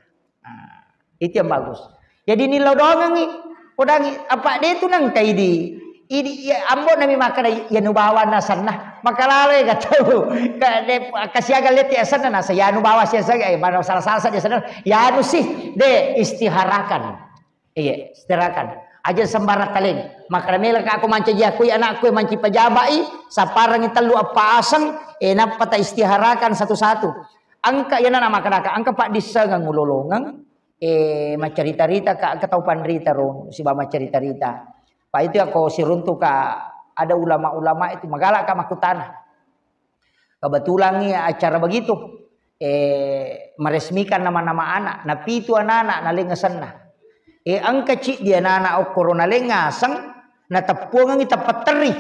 Nah, itu yang bagus. Jadi, nillau doangengngi, podangi, apa de tu nangka idi, idi, iya, ambo nami makkeda, iya nubawa nasenna, makalale ka tau, ka de, kasiaga lete asenna nasa, iya nubawa sia saga, eh, mana salah-salah saja asenna, ya anu sih, de, istiharakan. Iya, istiharakan. Aja sembarang kaleng. Makkeda mela ka aku mancaji aku anakku manci pejabai, saparangi tellu appa aseng, eh, nappa ta istiharakan satu-satu. Engka iyana na makkedaka, engka paddissengeng ulolongeng, eh, maccarita-rita ka, engka tau panrita ro, siba maccarita-rita. Pa itu ako siruntu ka, ada ulama-ulama itu magala ka makkutana. Kebetulan ni acara begitu, eh, meresmikan nama-nama anak, napitu anak-anak naleng asenna. Eh, engka ciddi anak-anak okkoro naleng aseng, nateppuangengi tappa terri.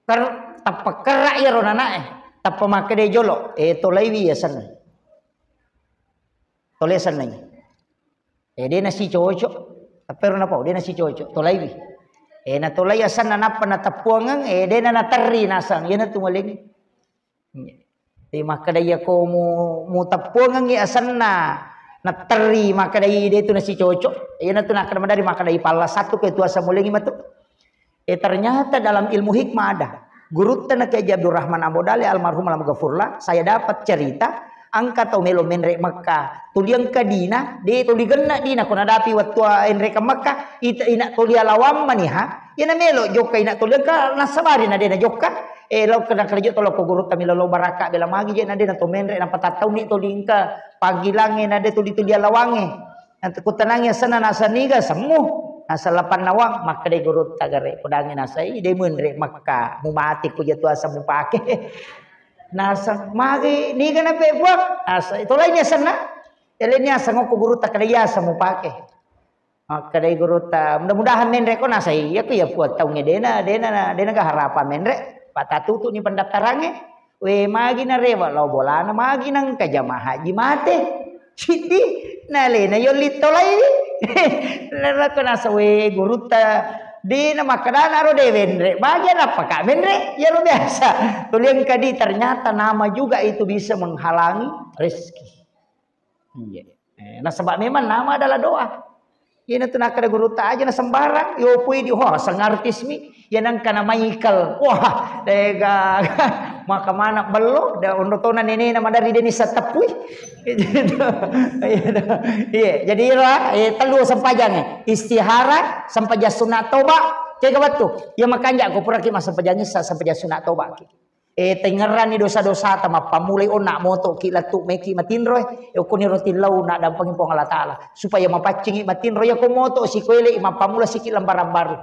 Ker-, tappa kerra iyaro nanae, tappa makkeda jolo, eh, tolaiwi asenna. Tolai asenna. Eh, de nasi cocok. Tapi ro napau, de nasi cocok. Tolaiwi. Eh, natolai asenna nappa nateppuangeng, eh, de na naterri naseng. Iyana tu malengi. Jadi makkeda iyako mu, mu teppuangengngi asenna, naterri makkeda i de tu nasi cocok. Iyana tu nakkeda madari makkeda i palla satu ke tu asa mulengi matu. Eh, ternyata dalam ilmu hikmah ada. Gurutta na Kiai Haji Abdurrahman Ambo Dale almarhum alam gafurlah, saya dapat cerita, engka tau melo menre Mekka, tuli engka dina, de tuli genna dina, ko nadapi wettu enre ke Mekka, ita ina tuli alawang maniha, ina melo jokka ina tuli engka nasabari na de na jokka, eh, lo kena kerja tolo ko gurutta milo lo baraka bela magi je na de na to menre, na patattauni tuli engka panggilange na de tuli tuli alawange. Nanti kutanangi asenna nasa niga semmu, nasa lapan nawang, makkedai gurutta gare, kudangi nasai, de menre Mekka, mu mati ku jatu asa mu pake. Nasa, magi niga na pe Puang? Nasa, itu lain asenna. Eleni asa ngoko gurutta kada iya asa mu pake. Makkedai gurutta, mudah-mudahan menre ko nasai, iya ku iya Puang taunge dena, dena, dena ga harapan menre, patatutu ni pendaftarange. We, magi narewe lao bolana, magi nengka jamaah haji mate. Ciddi, nalena yolli tolai. Nalako nasa, we, gurutta, de na makkedana ro de wenre. Magi napaka menre, ya lo biasa. Tuliang kadi, ternyata nama juga itu bisa menghalangi rezeki. Iya. Eh, nasaba memang nama adalah doa. Iyana tu nakkeda gurutta aja na sembarang, yo pui di, wah, sang artis mi, ya nangka na Michael. Wah, dega. Maka mana bello, da onrotona nenena madari deni satepui. Iya, jadi ira, eh, tellu sempajang, eh. Istihara, sempajang sunat toba, kega wettu. Ya makanja ko puraki ma sempajang isa, sempajang sunat toba. Eh, taingerranni dosa-dosata, mappammulai onna moto ki lettu meki matinro, eh, okkoniro tillau na dampengi Puang Allah Ta'ala, supaya mapaccingi matinro, ya ko moto sikoelei mappammula siki lembaran baru.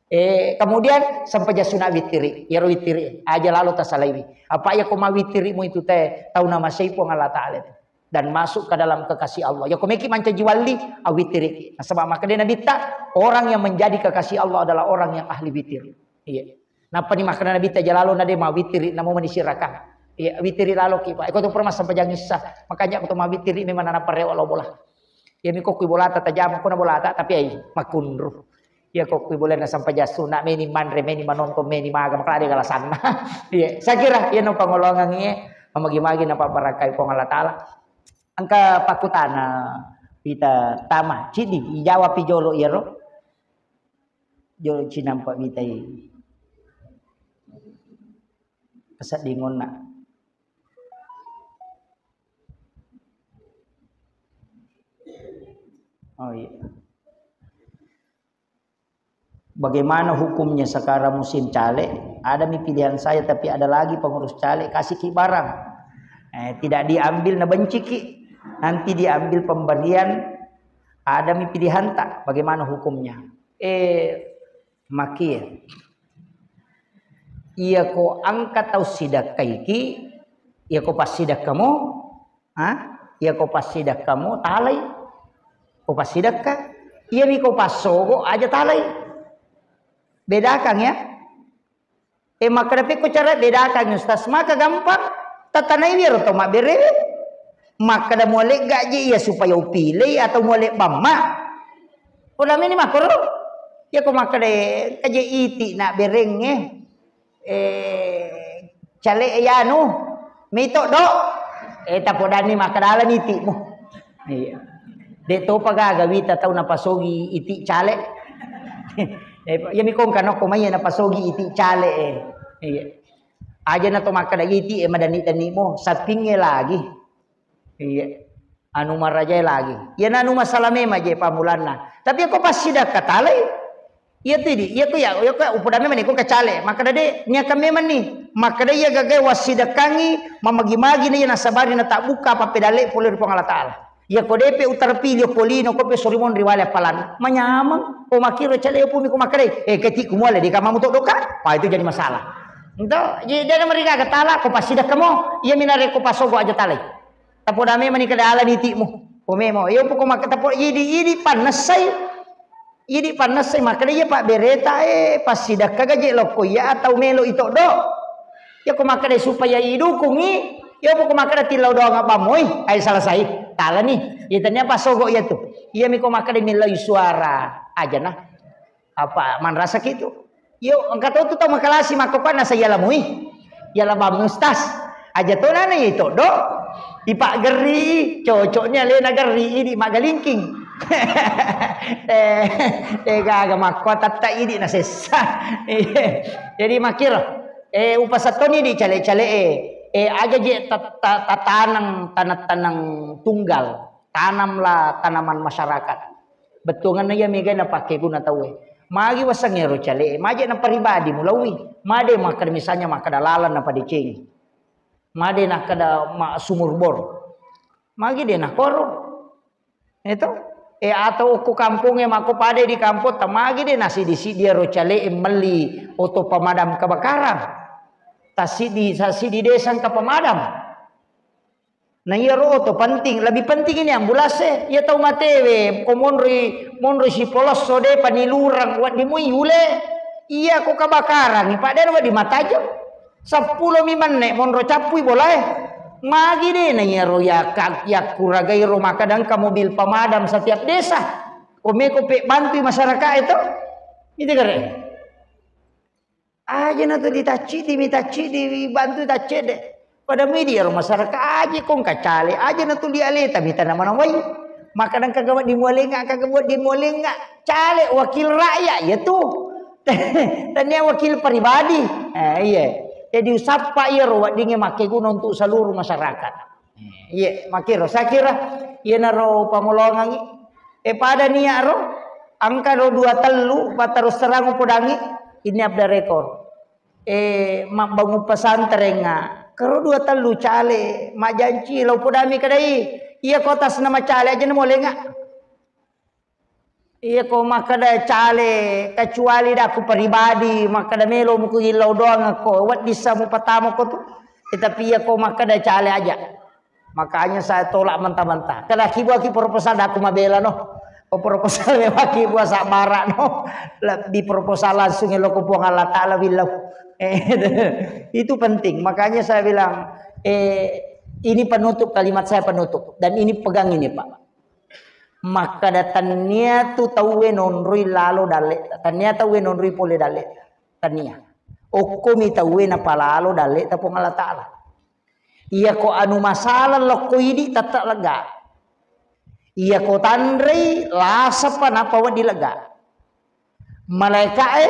Eh, kemudian sempajang sunat witiri, yaro witiri, aja lalo tasalaiwi. Apa ya ko mawitirimu itu te, tau namasei Puang Allah Ta'ala itu. Dan masuk ke dalam kekasih Allah. Ya ko meki mancaji walli, awitiriki. Nasaba makkeda Nabitta, orang yang menjadi kekasih Allah adalah orang yang ahli witir. Iya. Nappani makkeda Nabitta, jalalo na de mawitiri, namo mani sirakang. Iya, witiri laloki, Pak. Eko tu pura massempajang issa. Makanya ko to mawitiri memang nanappa rewa lao bola. Iya mi ko kui bolata tajama ko na bolata, tapi ai makunru. Iya ko kui bolana sempajang sunat, meni manre, meni manonton, meni maga, makala de galasanna. Iya, saya kira iya no pangolongan iya, mamagi-magi napabbarakai Puang Allah Ta'ala. Engka pakkutana, Pita, tama, cidi, ijawapi jolo iyaro. Jolo cinampa Pitai. Keseddingonna. Oh iya. Bagaimana hukumnya sekarang musim caleg? Ada mi pilihan saya, tapi ada lagi pengurus caleg kasih ki barang. Eh, tidak diambil, na benci ki. Nanti diambil pemberian, ada mi pilihan tak? Bagaimana hukumnya? Eh, makia. Iya ko engka tau sidakkaiki, iya ko passidakkamu, Ha? Iya ko passidakkamu, talai. Ko passidakka. Iya mi ko passogo, aja talai. Bedakang ya. Eh, makkeda pekko cara bedakang, Ustaz. Maka gampang. Tatanai wiro to mabberewe. Makkeda mualegga je iya supaya upilei atau muale bamma? Poda meni makkoro. Iya ko makkeda kaje iti na berengnge. Eh, cale yanu, mito do. Eh, tapodani makkeda alani itimu. Iya. De topa gaga wita tau napasogi iti cale. Eh, iya mi kongka nokko mai napasogi iti cale, eh. Iya. Aja na to makkeda iti, eh, madani-dani mo, sapingnge lagi. Iya. Anu marajae lagi. Iya nanu masalah memang je pamulanna. Tapi ko passidakka talai. Iya tu idi, iya ku ya, iya ku ya, upoda memang ni ko kacale. Makkeda de, niakan memang ni. Makkeda iya gagai wassidakkangi, mamagi-magi ni iya nasabari na tak buka apa pedale pole ri Puang Allah Taala. Iya ko depe utarpili ko lino ko pe sorimonri wale apalan. Manyamang, ko makiro cale pumi ko makkeda, eh, keti ku muale di kamamu to doka. Wah, itu jadi masalah. Ento, jadi dia marigaga tala ko passidakka mo. Iya minare ko pasogo aja talai. Tapoda memang ni kada alani itimu. Ko memo, yo poko mak-, tapo idi, idi pannessai. Idi pannessai makkeda iya pabbereta, eh, passidakka gaje lokko iya atau melo itoddo. Ya ko makkeda supaya idukungi, ya poko makkeda tillau doang abbamoi, ai selesai. Talani. Iya tania pasogo iya tu. Iya mi ko makkeda millau suara aja nah. Apa manrasaki tu? Yo, engka to tu tau makalasi makkopanna sayalamui. Yala bang Ustaz. Aja to nana ye toddo. Ipaggerri, cocoknya lena gerri idi magalingking. Eh, eh, gaga makko tatta idi nasessa. Jadi makkiro. Eh, upasattoni di cale-cale, eh. Eh, aja je tat-, tat-, tatanang tanang-tanang tunggal. Tanamlah tanaman masyarakat. Bettuangenna iya mega napakkeguna tauwe. Magi waseng ero cale, maje na pribadi mulaui. Made makkeda misalnya makkeda laleng napadecengi. Made nakkeda ma-, sumur bor. Magi de nakoro. Itu. E atau okko kampongnge makko pade di kampong, tamagi de nasidi-sidi ero cale melli oto pemadam kebakaran. Tasidi, tasidi desa engka pemadam. Na iyaro oto penting, lebih penting ini ambulase. Iya tau matewe, ko monroi, monroi sipolosso de panilurang, wedding mui yule. Iya ko kabakarangi, padahal wedding matajeng. Seppulo mi menne monro cappui bolae. Magi de na iyaro ya ka-, ya kuragai ro maka dengka mobil pemadam setiap desa. Ko meko pe bantui masyarakat itu. Itu kare. Aja na tu ditaccidi, mi taccidi, bantu taccede. Pada midi ro masyarakat aja kong kacale, aja na tu dialeta, mi tana mana wai. Maka dan kagak buat dimualenga, kagak buat dimualenga. Cale wakil rakyat, ya tu. Tania wakil pribadi. Eh, iya. Jadi usappa iya ro weddingnge makkeguna untuk seluruh masyarakat. Iya, makkiro. Saya kira, iyanaro pamolongangi. Eh, pada niat ro, angka ro dua tellu, patterus terang upodangi, ini abda rekor. Eh, mabbangun pesantrenga. Kero dua tellu cale, majanci, lo podami kadai. Iya kotas nama cale aja namo lenga. Iya ko makkeda cale, kecuali daku pribadi, makkeda melo muku illau doang ko, wedding sa mupatama ko tu. Tetapi iya ko makkeda cale aja. Makanya saya tolak mentah-mentah. Kada kibuaki proposal daku mabela no. O proposal mewaki bua sabara no. Lebih proposal langsung elo ko Puang Allah Taala willau. Eh, itu penting. Makanya saya bilang, eh, ini penutup kalimat saya penutup. Dan ini pegang ini, Pak. Makkeda, tennia tu tauwe nonroi lalo dalle, tennia tauwe nonroi pole dalle, tennia. Okkomi tauwe napalalo dalle ta Puang Allah Taala. Iyako anu masalah lokko idi tette lega. Iyako tanrei lasapa nappa wedding lega. Malaeka'e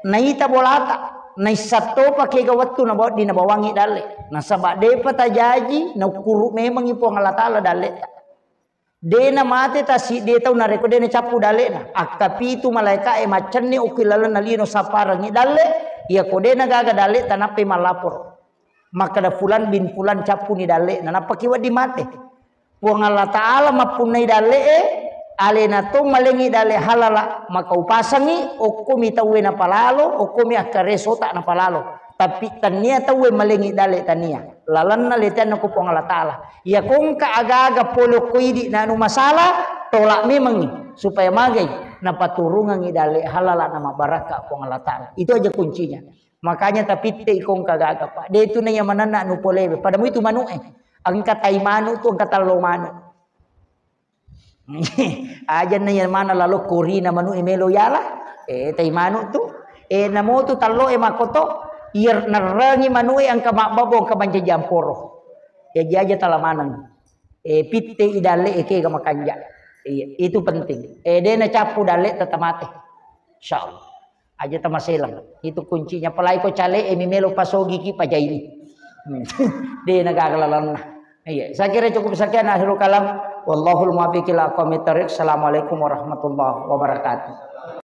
naita bolata, naissatto pakega wettu nabawa-, dinabawangi dalle. Nasaba depa tajaji, naukkuru memangi Puang Allah Taala dalleta. Dena mate tasiddi tau narekko dena cappu dalle'na. Akkapitu malaeka'e maccenni okko ilalenna lino sapparengngi dalle, iyako dena gaga dalle tanappai mallaporo. Makkeda fulan bin fulan cappuni dalle'na, nappaki wedding mate. Puang Allah Ta'ala mappunnai dalle'e, alena to malengngi dalle halala, maka upasengngi, okkomi tauwe napalalo, okkomi akkaresota napalalo. Tapi tania tauwe malengngi dalle tania. Lalenna leteanna ko Puang Allah Ta'ala. Iya kongka aga-aga pole okko idi na anu masalah, tolak memangngi supaya magai napaturungangngi dalle halala na mabbarakka Puang Allah Ta'ala. Itu aja kuncinya. Makanya tapitte ikongka gaga, Pak. De itu na iya manenna anu polewe. Pada mu itu manu'e. Engka tai manu tu, engka tallo manu. Aja na iya mana lalo korina manu e melo yala. Eh, tai manu tu. Eh, namo tu tallo e makoto, iya nerrengi manu e engka mabbabo, engka mancaji amporo. Jaji aja tala maneng. Eh, pitte i dalle e kega makanja. Iya, itu penting. Eh, de na cappu dalle tata mate. Insyaallah. Aja tamaselang. Itu kuncinya. Apalagi ko cale e mi melo pasogiki pajaini. Hmm. De na gaga lalanna. Iya, saya kira cukup sekian akhirul kalam. Wallahul muwaffiq ila aqwamit thariq. Assalamualaikum warahmatullahi wabarakatuh.